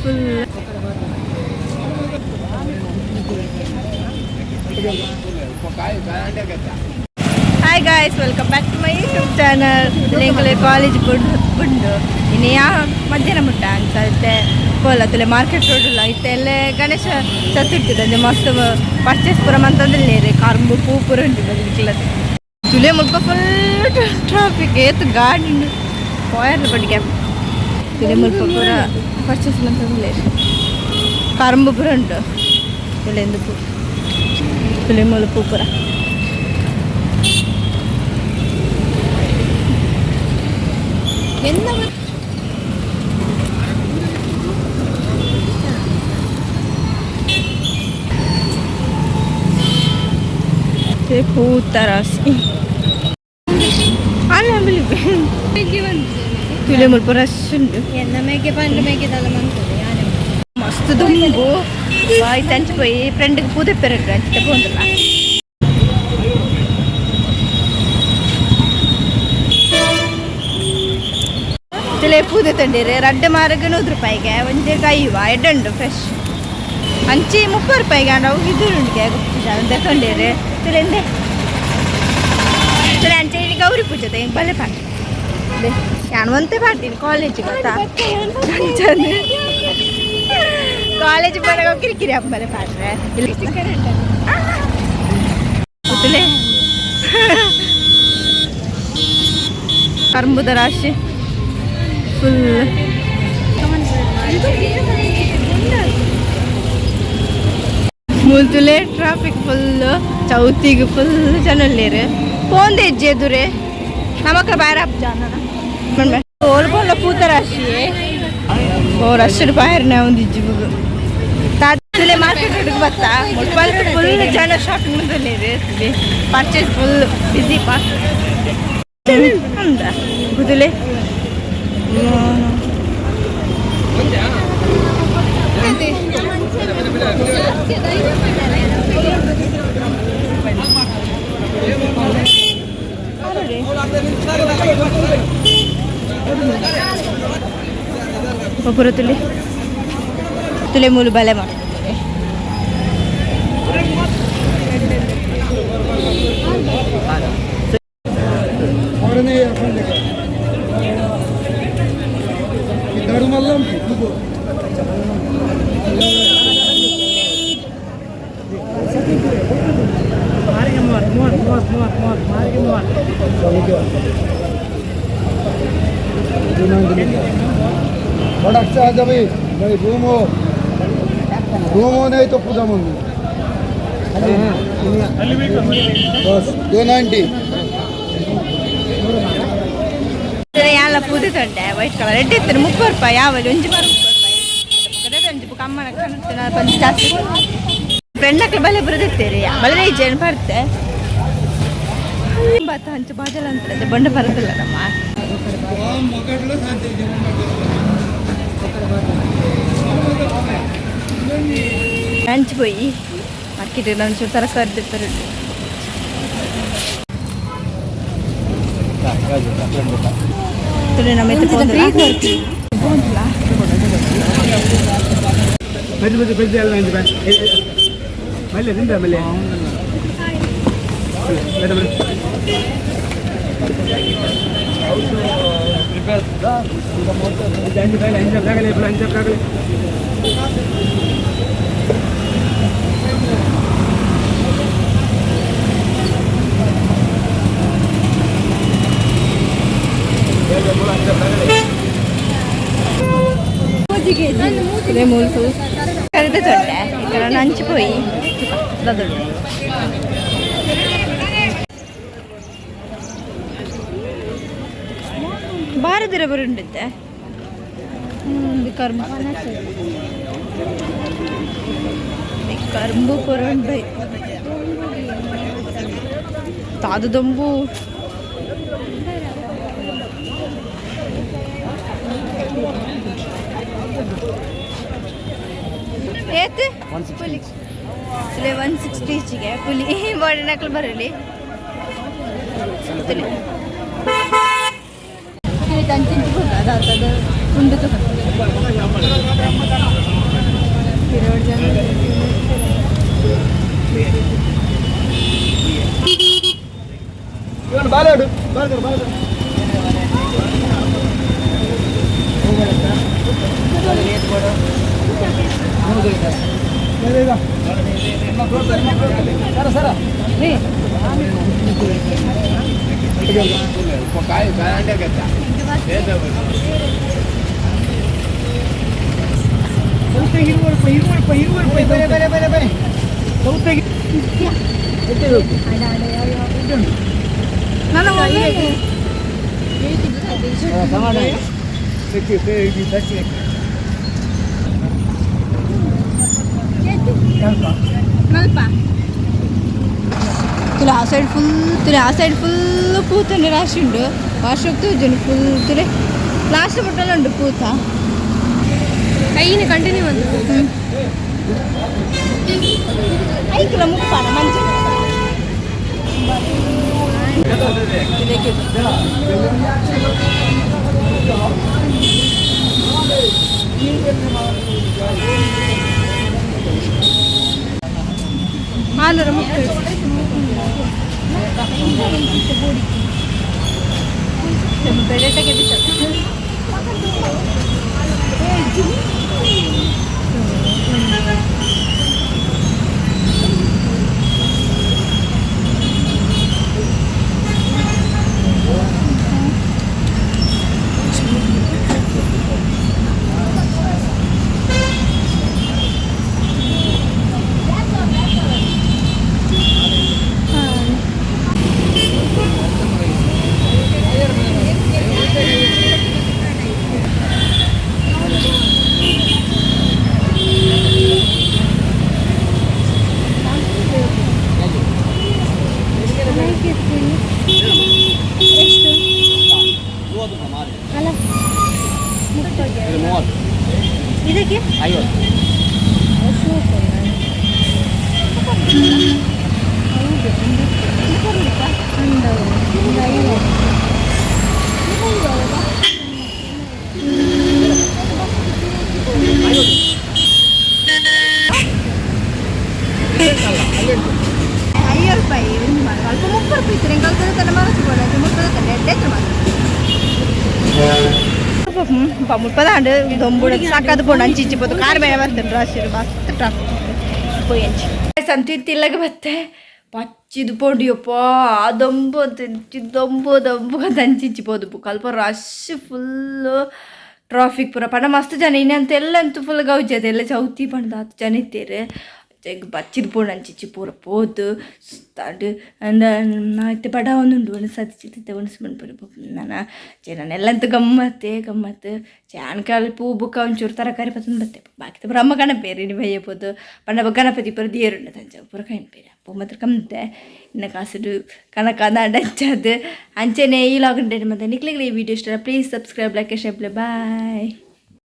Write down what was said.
Full. Hi guys, welcome back to my YouTube channel. ಎಂಕಲೆ college ಬುಡ್ಡು ಇನ್ನು ಯಾ ಮಧ್ಯಾಹ್ನ ಮುಟ್ಟ ಅನ್ಸತ್ತೆ ಪೋಲ ತುಲೆ ಮಾರ್ಕೆಟ್ ರೋಡ್ ಇಲ್ಲ ಇತ್ತೆ ಎಲ್ಲೇ ಗಣೇಶ ಚತುರ್ಥಿ ಅಂಜೆ ಮಸ್ತ್ ಪರ್ಚೇಸ್ ಪೂರ ಮಂತಂದಿಲ್ಲ ಕರ್ಂಬು ಪೂ ಪೂರ ಉಂಟು ಬದಲಿಕ್ಲತ್ತೆ. ತುಲೆ ಮುಲ್ಪ ಫುಲ್ ಟ್ರಾಫಿಕ್, ಏತ್ ಗಾಡಿ ಉಂಡು ಪೋಯರ್ಲ ಬಡಿಗೆ. ತುಲೆ ಮುಲ್ಪ ಪೂರ ಪರ್ಚೇಸ್ ಮಂತಂದಿಲ್ಲ, ಕರ್ಂಬು ಪೂರ ಉಂಟು. ತುಲೆ ಎಂದು ಪೂ ತುಲೆ ಮೂಲ ಪೂ ಪೂರ ಎನ್ನ ಪೂತ ರಾಶಿ ಅಲ್ಲ. ತುಲೆ ಮುಲ್ಪ ರಶ್ ಉಂಟು. ಎನ್ನ ಮೇಕೆ ಪಂಡ ಮೇಕೆ ತಲ ಮಂತದೆ ಯಾನೆ. ಮಸ್ತ್ ದುಂಬು ಆಯ್ತು. ಅಂಚೆ ಪೋಯಿ ಫ್ರೆಂಡ್ಗೆ ಪೂದೆ ಪೆರಡು ಅಂಚೆ ಪೋಂದಿಲ್ಲ. ತುಲೆ ಪೂದೆ ತಂಡೀರಿ. ರಡ್ಡ್ ಮಾರಗ 100 ರೂಪಾಯಿಗೆ, ಒಂಜಿ ಐವ. ಎಡ್ಡುಂಡು ಫ್ರೆಶ್. ಅಂಚಿ 30 ರೂಪಾಯಿಗೆ ಅಂಡ. ಅವು ಇದು ಉಂಡಿಗೆ ತಗೊಂಡೀರಿ. ತುಲೆ ಎಂದೆ ತುಲೆ ಅಂಚೆ. ಇಲ್ಲಿ ಗೌರಿ ಪೂಜೆ ಬಲೆ ಪಾಡ್ಡೆ ಯಾನ್ ಒಂತೆ ಪಾಡ್ತೀನಿ ಕಾಲೇಜ್ ಗೊತ್ತಾ. ಅಂಚನೆ ಕಾಲೇಜ್ ಪೋನಾಗ ಕಿರಿಕಿರಿ ಅಪ್ಪಲೆ ಪಾಡ್ರೆ. ತುಲೆ ಕರ್ಂಬುದ ರಾಶಿ ಫುಲ್. ಮುಲ್ತುಲೆ ಟ್ರಾಫಿಕ್ ಫುಲ್. ಚೌತಿಗೆ ಫುಲ್ ಜನ ಉಲ್ಲೇರು. ಪೋಂದೆ ಇಜ್ಜಿ ಎದುರೆ ನಮಕ್ಲ ಬಾರ ಜಾನ ಓಲ್ ಪೋಲ ಪೂತ ರಾಶಿ. ಓ ರಶ್ ಬಾಯರ್ನ ಒಂದು ಇಜ್ಜಿ ಬುಗು ತಾತುಲೆ. ಮಾರ್ಕೆಟ್ ಹುಡುಗ ಬತ್ತ ಮುಲ್ಪ ಫುಲ್ ಜನ ಶಾಪಿಂಗ್ ಮಂತೊಲ್ಲೆರ್. ಪರ್ಚೇಸ್ ಫುಲ್ ಬಿಸಿ ಪಾ ಅಂದ ಗುದುಲೆ. ಒಬ್ಬರು ತುಲಿ ತುಲೆ ಮೂಲು ಬಲೆ ಮಾಡ್ತಿದ್ದಾರೆ. এখন দেখো দাঁড়ু মারলাম কি দুটো। फटक से आ जाबे, नहीं रूम हो, रूम हो, नहीं तो पूजा मंदिर। बस 290. ಯಾಲ ಪೂಜೆ ತೊಂಡೆ. ವೈಟ್ ಕಲರ್ ರೆಡ್ ಇತ್ತು. 30 ರೂಪಾಯಿ ಯಾವಲ್ಲಿ ಒಂಜಿ ಬಾರ 30 ರೂಪಾಯಿ. ಒಂಜಿ ಬುಕ್ ಅಮ್ಮನ ಕನಸಿನ ಕೊಂಚ ಜಾಸ್ತಿ. ಫ್ರೆಂಡ್ ಅಕ್ಲು ಬಲೆ ಬರುದಿತ್ತೇರಿ ಬಲೆ ಜನ ಬರ್ತೆ ಬತ್ತ ಹಂಚು ಬಾಜಲ ಅಂತ ಬಂಡ ಬರುದಿಲ್ಲ ನಮ್ಮ. ಲಂಚ್ ಪೋಯಿ ಮಾರ್ಕೆಟ್ ಒಂಚೂರು ತರಕಾರಿ ದೆಪ್ಪರುಂಡು. ನಮ್ಮ ಪೋಂದಿಲ್ಲ. పెద్ద పెద్ద పెద్ద మళ్ళీ తింటా మళ్ళీ. అంజు. ಮುಲ್ತು ಕರೆದ ತೊಂಡೆ. ಈ ನಂಚು ಪೋಯಿ ದೊಡ್ಡ ಬಾರದಿರ ಬರುಂಡಿದ್ದೆ ಕರ್ಮ ಕರ್ಂಬು ಪೊರಂಡು ತಾದು ದೊಂಬು. ಏತ್ ಪುಲಿ 160 ಈಚಿಗೆ ಪುಲಿ ಬಾಡಿ ನಕಲು ಬರಲಿ. ತುಲೆ ಅಂಚಿಂಚು ಅದಾತದ ಉಂಡು. ತುಲೆ ಆ ಸೈಡ್ ಫುಲ್ ತುಲೆ ಆ ಸೈಡ್ ಫುಲ್ ಪೂತಂಡು ರಾಶಿ ಉಂಡು ವಾಶೋಕ್ ತೂಜುಂಡು ಫುಲ್ ತುಲೆ ಲಾಸ್ಟ್ ಮುಟ್ಟಲ ಉಂಡು ಪೂತ ಕೈಯಿನ ಕಂಟಿನ್ಯೂ ಬಂದು ಐಕ್ಲ ಮುಪ್ಪಾನ ಮಂಚ ಆಲೂರ ಮುಪ್ಪ ಇದಕ್ಕೆ ಐವತ್ತು ರೂಪಾಯಿ ಒಂದು ಮಾರು ಅಲ್ಪ 30 ರೂಪಾಯಿ ಇತ್ತು ನಿಂಗೆ ಅಲ್ಪ ತನ್ನ ಮರಕ್ಕೆ 30 ತಂದೆ ಎಡ್ಡೆ ಮಾರು ಮುಪ್ಪದಾಂಡು ದೊಂಬುಡು ಸಾಕಾದ ಪೋಂಡು ಅಂಚಿ ಇಂಚಿ ಪೋದು ಕಾರ್ ಮೇಲೆ ಬರ್ತೇನೆ ರಾಶಿ ಮಸ್ತ್ ಟ್ರಾಫಿಕ್ ಪೋಯಿ ಅಂಚಿ ಸಂತಿತ್ತಿಲ್ಲಗ ಬತ್ತೆ ಪಚ್ಚಿದು ಪೋಂಡಿಯಪ್ಪ ಆ ದೊಂಬು ಅಂತ ದೊಂಬು ದೊಂಬು ಅಂತ ಅಂಚಿಂಚಿ ಪೋದು ಅಲ್ಪ rush full traffic ಪೂರ ಪಂಡ ಮಸ್ತ್ ಜನ ಇನ್ನಂತ ಎಲ್ಲ ಅಂತೂ ಫುಲ್ ಗೌಜಿ ಅದೆಲ್ಲ ಚೌತಿ ಪಂಡ ಹತ್ತು ಜನ ಇತ್ತೇರು ಬಚ್ಚಿದ ಪೋಂಡು ಅಂಚಿಚ್ಚಿ ಪೂರ ಪೋದು ಸುತ್ತಾಡು ಅಂದ ಇತ್ತೆ ಬಡ ಒಂದುಂಡು ಒಂದು ಸತಿಚಿತ್ತೆ ಒಂದು ಮನ್ಪುರಿ ನಾನು ಚೇ ಗಮ್ಮತ್ತೆ ಗಮ್ಮತ್ತು ಚಾನ್ಕಾಲ್ ಪೂ ಬುಕ್ಕ ಒಂಚೂರು ತರಕಾರಿ ಪತ್ತೊಂದು ಬತ್ತೆ ಬಾಕಿ ಬ್ರಹ್ಮ ಗಣಪೇರು ಇನ್ನು ಬಯ್ಯಪೋದು ಪಂಡ ಗಣಪತಿ ಪೂರ ದೇರುಂಡು ತಂಚ ಪೂರ ಕೈಪೇರು ಅಪ್ಪು ಮಾತ್ರ ಕಮ್ತೆ ಇನ್ನು ಕಾಸುಡು ಕನಕ ಅಂಚದು ಅಂಚೆನೆ ಈ ಲಾಗ್ ಮತ್ತೆ ನಿಕ್ಲಿಗೆ ಈ ವಿಡಿಯೋ ಇಷ್ಟ please subscribe like share bye.